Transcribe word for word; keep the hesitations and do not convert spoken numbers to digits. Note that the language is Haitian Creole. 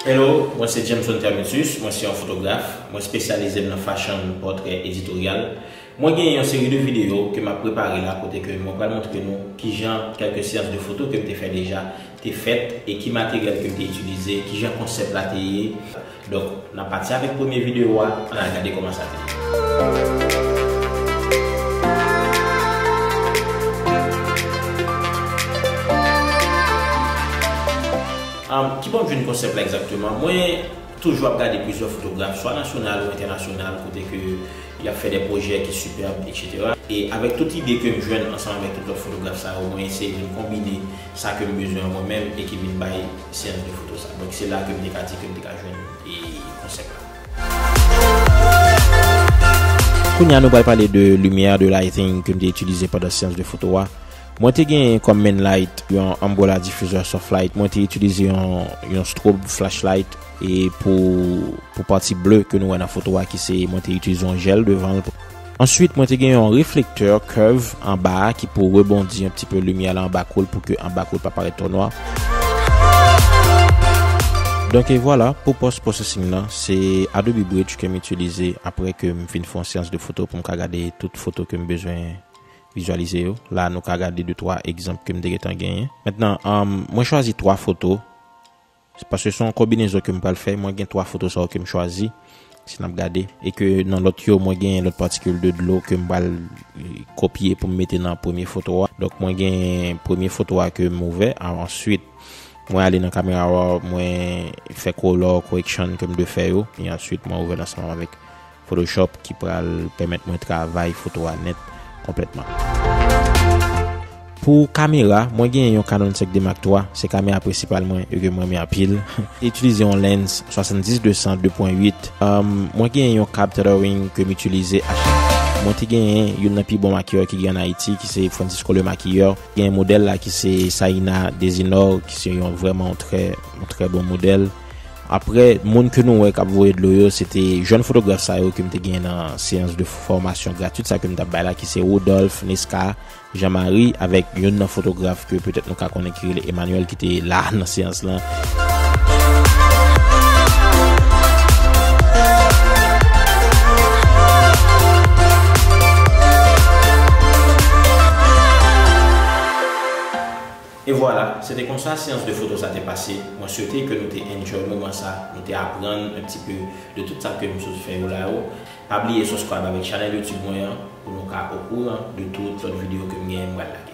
Hello, mwen se Jameson Termitus, mwen se yon fotograf. Mwen espesyalize m nan fashion, pòtrè editoryal. Mwen gen yon seri de videyo ke m ap prepare la kote ke mwen pral montre nou kijan kèlke seyans de foto ke m te fè deja te fèt e ki materyèl ke m te itilize, kijan konsèp la te ye. Donk, n ap pati avèk premye videyo a, ann al gade kòman sa te ye. Um, ki bò m jwenn konsèp la egzakteman? Mwen toujou ap gade plizyè fotograf, swa nasyonal ou entènasyonal, kote ke y ap fè de pwojè ki sipèb, et cetera. E avèk tout ide ke m jwenn ansanm avèk tout lòt fotograf sa yo, mwen eseye vin konbine sa ke m bezwen an mwen menm e ki vin bay seyans de foto sa. Donk, se la ke m te ka di ke m te ka jwenn e konsèp la. Kounye a, nou pral pale de limyè, de lighting ke m te itilize pandan seyans de foto a. Mwen te gen kòm main light yon umbrella diffuser soft light. Mwen te itilize yon, yon strobe flashlight e pou, pou pati ble ke nou wè nan foto a ki se, mwen te itilize yon jèl devan l. Answit, mwen te gen yon reflektè curve anba a ki pou rebondi yon ti pe limyè la anba kou l pou ke anba kou l pa parèt twò nwa. Donk, e vwala, pou post processing nan, se Adobe Bridge ke m itilize apre ke m fin fè yon seyans de foto pou m ka gade tout foto ke m bezwen vizyalize yo. La, nou ka gade de twa egzanp ke m te gentan genyen. Mentnan, um, mwen chwazi twa foto. Se paske se yon konbinezon ke m pral fè. Mwen gen twa foto sa yo ke m chwazi, si n ap gade. E ke nan lòt yo, mwen gen lòt patikil de dlo ke m pral, eh, kopye pou m mete nan premye foto a. Donk, mwen gen premye foto a ke m ouvè. A, answit, mwen ale nan Camera Raw, mwen fè color correction ke m dwe fè yo. E answit, mwen ouvè l ansanm avèk Photoshop ki pral pèmèt mwen travay foto a nèt konplètman. Pou kamera, mwen gen yon Canon senk D Mark twa, se kamera prensipal mwen e ke mwen renmen anpil. Itilize yon lens swasanndis de san de pwen uit. Um, mwen gen yon kab tethering ke m itilize a chak. Mwen te genyen youn nan pi bon makiyè ki gen an Ayiti, ki se Francisco le Maquilleur. Gen modèl la ki se Saïna Desinor, ki se yon vrèman yon trè, yon trè bon modèl. Apre, moun ke nou wè k ap voye dlo yo, se te jèn fotograf sa yo ke m te gen nan seyans de fòmasyon gratwit sa ke m t ap bay la, ki se Rodolphe, Nesca, Jean-Marie, avèk youn nan fotograf ke petèt nou ka konnen ki rele Emmanuel, ki te la nan seyans lan. E vwala, se te konsa seyans de foto sa te pase. Mwen swete ke nou te enjoy moman sa, nou te aprann un petit peu de tout sa ke m sot fè yo la yo. Pa bliye subscribe avèk chanèl YouTube mwen an pou nou ka okouran de tout lòt videyo ke m genyen m pral lage.